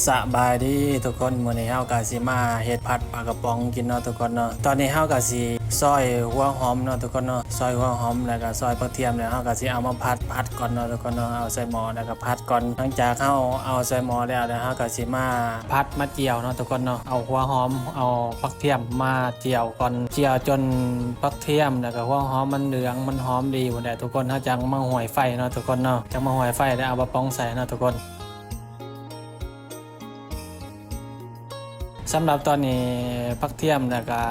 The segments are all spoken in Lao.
ສະບາຍດີທຸກຄົນ, ມື້ນີ້ເຮົາກະຊິມາເຮັດຜັດປາກະປ໋ອງກິນເນາະທຸກຄົນເນາະ. ຕອນນີ້ເຮົາກະຊິຊອຍຫົວຫອມເນາະທຸກຄົນເນາະ, ຊອຍຫົວຫອມ ແລ້ວກະຊອຍຜັກທຽມ ແລ້ວເຮົາກະຊິເອົາມາຜັດ ຜັດກ່ອນເນາະທຸກຄົນເນາະ, ເອົາໃສ່ໝໍ້ແລ້ວກະຜັດກ່ອນ. ຫຼັງຈາກເຮົາເອົາໃສ່ໝໍ້ແລ້ວ ແລ້ວເຮົາກະຊິມາຜັດມາຈຽວເນາະທຸກຄົນເນາະ. ເອົາຫົວຫອມ ເອົາຜັກທຽມມາຈຽວກ່ອນ, ຈຽວຈົນຜັກທຽມ ແລ້ວກະຫົວຫອມມັນເຫຼືອງ ມັນຫອມດີພຸ້ນແຫຼະທຸກຄົນ, ເຮົາຈັ່ງມາຫ້ວຍໄຟເນາະທຸກຄົນເນາະ, ຈັ່ງມາຫ້ວຍໄຟ ແລ້ວເອົາປາກະປ໋ອງໃສ່ເນາະທຸກຄົນ. ສຳລັບຕອນນີ້ຜັກທຽມ ແລ້ວກະ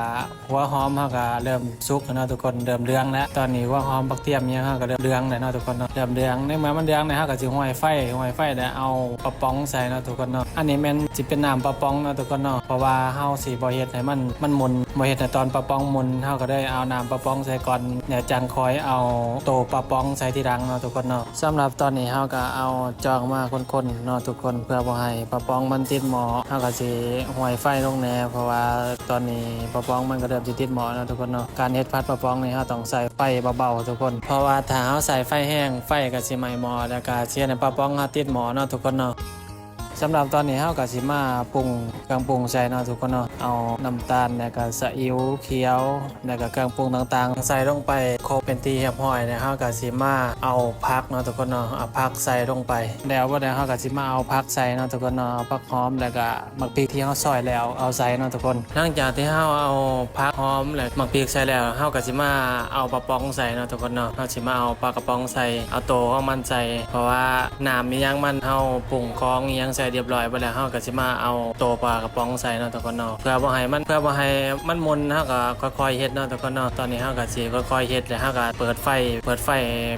ຫົວຫອມເຮົາກະເລີ່ມສຸກແລ້ວເນາະທຸກຄົນ, ເລີ່ມເຫຼືອງແລ້ວ. ຕອນນີ້ຫົວຫອມ ຜັກທຽມ ຫຍັງເຮົາກະເລີ່ມເຫຼືອງແລ້ວເນາະທຸກຄົນເນາະ, ເລີ່ມເຫຼືອງ. ໃນເມື່ອມັນເຫຼືອງແລ້ວ ເຮົາກະຊິຫ້ວຍໄຟ ຫ້ວຍໄຟແລ້ວເອົາປາກະປ໋ອງໃສ່ເນາະທຸກຄົນເນາະ. ອັນນີ້ແມ່ນຊິເປັນນ້ຳປາກະປ໋ອງເນາະທຸກຄົນເນາະ, ເພາະວ່າເຮົາຊິບໍ່ເຮັດໃຫ້ມັນ ມັນໝຸ່ນ ບໍ່ເຮັດໃຫ້ຕອນປາກະປ໋ອງໝຸ່ນ, ເຮົາກະເລີຍເອົານ້ຳປາກະປ໋ອງໃສ່ກ່ອນ ແລ້ວຈັ່ງຄ່ອຍເອົາໂຕປາກະປ໋ອງໃສ່ທີຫຼັງເນາະທຸກຄົນເນາະ. ສຳລັບຕອນນີ້ເຮົາກະເອົາຈອກມາຄົນໆເນາະທຸກຄົນ ເພື່ອບໍ່ໃຫ້ປາກະປ໋ອງມັນຕິດໝໍ້. ເຮົາກະຊິຫ້ວຍໄຟລົງແດ່ ເພາະວ່າຕອນນີ້ປາກະປ໋ອງມັນກະເລີ່ມຊິຕິດໝໍ້ເນາະທຸກຄົນເນາະ. ການເຮັດຜັດປາກະປ໋ອງນີ້ເຮົາຕ້ອງໃສ່ໄຟເບົາໆທຸກຄົນ, ເພາະວ່າຖ້າເຮົາໃສ່ໄຟແຮງ ໄຟກະຊິໄໝ້ໝໍ້ ແລ້ວກະຊິເຮັດໃຫ້ປາກະປ໋ອງເຮົາຕິດໝໍ້ເນາະທຸກຄົນເນາະ. ສຳລັບຕອນນີ້ເຮົາກະຊິມາປຸງເຄື່ອງປຸງໃສ່ເນາະທຸກຄົນເນາະ, ເອົານ້ຳຕານ ແລ້ວກະສະອິ້ວຂຽວ ແລ້ວກະເຄື່ອງປຸງຕ່າງໆໃສ່ລົງໄປຄົບເປັນທີ່ຮຽບຮ້ອຍແລ້ວ ເຮົາກະຊິມາເອົາຜັກເນາະທຸກຄົນເນາະ, ເອົາຜັກໃສ່ລົງໄປ. ແລ້ວບາດນີ້ເຮົາກະຊິມາເອົາຜັກໃສ່ເນາະທຸກຄົນເນາະ, ເອົາຜັກຫອມ ແລ້ວກະໝາກພິກທີ່ເຮົາຊອຍແລ້ວເອົາໃສ່ເນາະທຸກຄົນ. ຫຼັງຈາກທີ່ເຮົາເອົາຜັກຫອມ ແລະ ໝາກພິກໃສ່ແລ້ວ ເຮົາກະຊິມາເອົາປາກະປ໋ອງໃສ່ເນາະທຸກຄົນເນາະ, ເຮົາຊິມາເອົາປາກະປ໋ອງໃສ່ ເອົາໂຕຂອງມັນໃສ່ ເພາະວ່ານ້ຳອີ່ຫຍັງມັນ ເຮົາປຸງຂອງອີ່ຫຍັງໃສ່ຮຽບຮ້ອຍເບິດແລ້ວ ເຮົາກະຊິມາເອົາໂຕປາກະປ໋ອງໃສ່ເນາະທຸກຄົນເນາະ. ເພື່ອບໍ່ໃຫ້ມັນ ເພື່ອບໍ່ໃຫ້ມັນໝຸ່ນ ເຮົາກະຄ່ອຍໆເຮັດເນາະທຸກຄົນເນາະ. ຕອນນີ້ເຮົາກະຊິຄ່ອຍໆເຮັດ ແລ້ວເຮົາກະເປີດໄຟ ເປີດໄຟ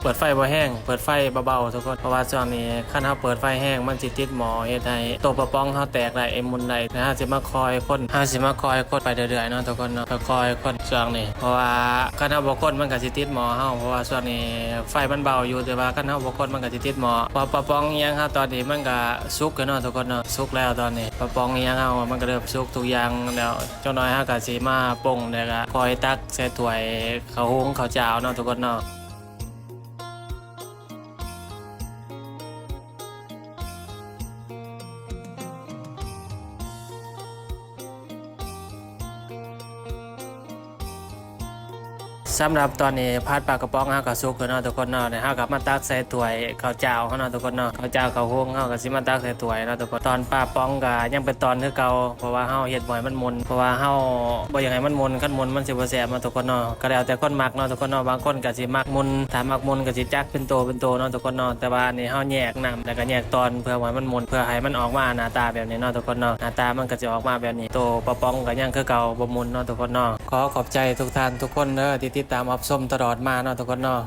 ເປີດໄຟບໍ່ແຮງ ເປີດໄຟເບົາໆທຸກຄົນ, ເພາະວ່າຊ່ວງນີ້ຄັນເຮົາເປີດໄຟແຮງມັນຊິຕິດໝໍ້ ເຮັດໃຫ້ໂຕປາກະປ໋ອງເຮົາແຕກໄດ້ ໝຸ່ນໄດ້. ແລ້ວເຮົາຊິມາຄ່ອຍຄົນ ເຮົາຊິມາຄ່ອຍຄົນໄປເລື້ອຍໆເນາະທຸກຄົນເນາະ, ຄ່ອຍໆຄົນຊ່ວງນີ້ ເພາະວ່າຄັນເຮົາບໍ່ຄົນມັນກະຊິຕິດໝໍ້ເຮົາ, ເພາະວ່າຊ່ວງນີ້ໄຟມັນເບົາຢູ່ ແຕ່ວ່າຄັນເຮົາບໍ່ຄົນມັນກະຊິຕິດໝໍ້. ເພາະປາກະປ໋ອງອີ່ຫຍັງເຮົາຕອນນີ້ມັນກະສຸກແລ້ວເນາະທຸກຄົນເນາະ, ສຸກແລ້ວຕອນນີ້ ປາກະປ໋ອງອີ່ຫຍັງເຮົາມັນກະເລີ່ມສຸກທຸກຢ່າງແລ້ວ. ຈັກໜ້ອຍເຮົາກະຊິມາປົງ ແລ້ວກະຄ່ອຍຕັກໃສ່ຖ້ວຍເຂົ້າຫຸງເຂົ້າຈ້າວເນາະທຸກຄົນເນາະ. ສຳລັບຕອນນີ້ຜັດປາກະປ໋ອງເຮົາກະສຸກແລ້ວເນາະທຸກຄົນເນາະ, ແລ້ວເຮົາກະມາຕັກໃສ່ຖ້ວຍເຂົ້າຈ້າວເຮົາເນາະທຸກຄົນເນາະ, ເຂົ້າຈ້າວເຂົ້າຫຸງເຮົາກະຊິມາຕັກໃສ່ຖ້ວຍເນາະທຸກຄົນ. ຕອນປາກະປ໋ອງກະຍັງເປັນຕອນຄືເກົ່າ ເພາະວ່າເຮົາເຮັດບໍ່ໃຫ້ມັນໝຸ່ນ ເພາະວ່າເຮົາບໍ່ຢາກໃຫ້ມັນໝຸ່ນ, ຄັນໝຸ່ນມັນຊິບໍ່ແຊບເນາະທຸກຄົນເນາະ. ກະແລ້ວແຕ່ຄົນມັກເນາະທຸກຄົນເນາະ, ບາງຄົນກະຊິມັກໝຸ່ນ ຖ້າມັກໝຸ່ນກະຊິຈັກເປັນໂຕເປັນໂຕເນາະທຸກຄົນເນາະ. ແຕ່ວ່າອັນນີ້ເຮົາແຍກນ້ຳ ແລ້ວກະແຍກຕອນ ເພື່ອບໍ່ໃຫ້ມັນໝຸ່ນ ເພື່ອໃຫ້ມັນອອກມາໜ້າຕາແບບນີ້ເນາະທຸກຄົນເນາະ, ໜ້າຕາມັນກະຊິອອກມາແບບນີ້. ໂຕປາກະປ໋ອງກະຍັງຄືເກົ່າ ບໍ່ໝຸ່ນເນາະທຸກຄົນເນາະ. ຂໍຂອບໃຈທຸກທ່ານທຸກຄົນເດີ ທີ່ຕິດຕາມຮັບຊົມຕະຫຼອດມາເນາະທຸກຄົນເນາະ.